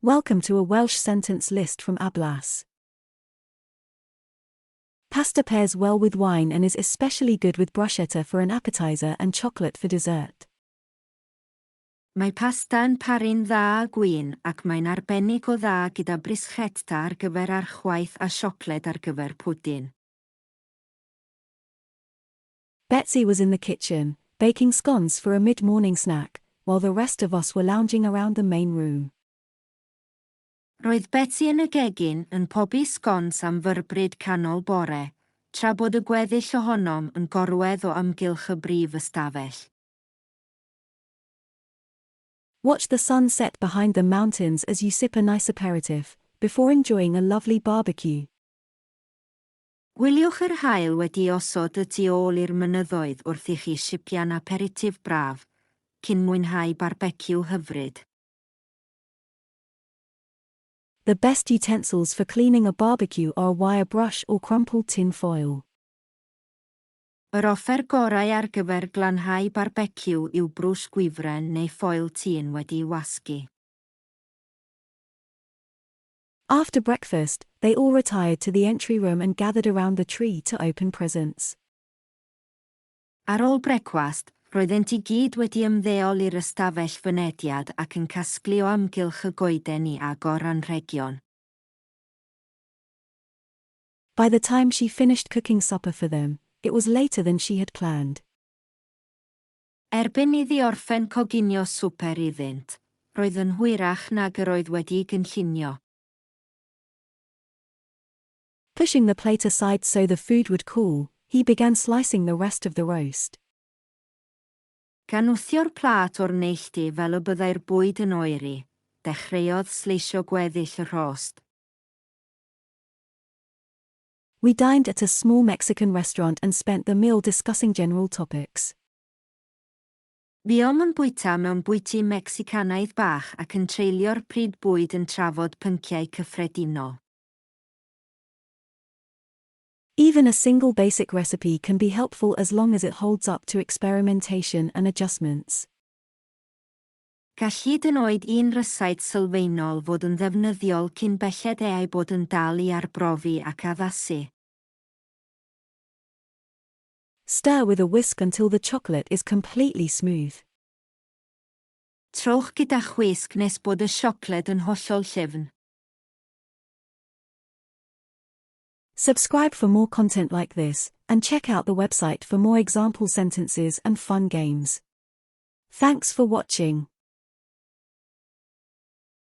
Welcome to a Welsh sentence list from Ablas. Pasta pairs well with wine and is especially good with bruschetta for an appetizer and chocolate for dessert. Mae pasta yn paru'n dda â gwin ac mae'n arbennig o dda gyda bruschetta ar gyfer archwaeth a siocled ar gyfer pwdin. Betsy was in the kitchen, baking scones for a mid-morning snack, while the rest of us were lounging around the main room. Roedd Betsy yn y gegin yn pobi sgons am fyrbryd canol bore, tra bod y gweddill ohonom yn gorwedd o amgylch y brif ystafell. Watch the sun set behind the mountains as you sip a nice aperitif, before enjoying a lovely barbecue. Gwyliwch yr haul wedi osod y tu ôl i'r mynyddoedd wrth i chi sipian aperitif braf, cyn mwynhau barbeciw hyfryd. The best utensils for cleaning a barbecue are a wire brush or crumpled tin foil. Yr offer gorau ar gyfer glanhau barbeciw yw brwsh gwifren neu ffoil tun wedi'i wasgu. After breakfast, they all retired to the entry room and gathered around the tree to open presents. Ar ôl brecwast, roeddent i gyd wedi ymddeol i'r ystafell fynediad ac yn casglu o amgylch y goeden i agor anrhegion. By the time she finished cooking supper for them, it was later than she had planned. Erbyn iddi orffen coginio swper iddynt, roedd yn hwyrach nag yr oedd wedi'i gynllunio. Pushing the plate aside so the food would cool, he began slicing the rest of the roast. Gan wthio'r plât o'r neilltu fel y byddai'r bwyd yn oeri, dechreuodd sleisio gweddill y rhost. We dined at a small Mexican restaurant and spent the meal discussing general topics. Buom yn bwyta mewn bwyty Mecsicanaidd bach ac yn treulio'r pryd bwyd yn trafod pynciau cyffredinol. Even a single basic recipe can be helpful as long as it holds up to experimentation and adjustments. Gall hyd yn oed un rysáit sylfaenol fod yn ddefnyddiol cyn belled ei bod yn dal i arbrofi ac addasu. Stir with a whisk until the chocolate is completely smooth. Trowch gyda chwisg nes bod y siocled yn hollol llyfn. Subscribe for more content like this, and check out the website for more example sentences and fun games. Thanks for watching.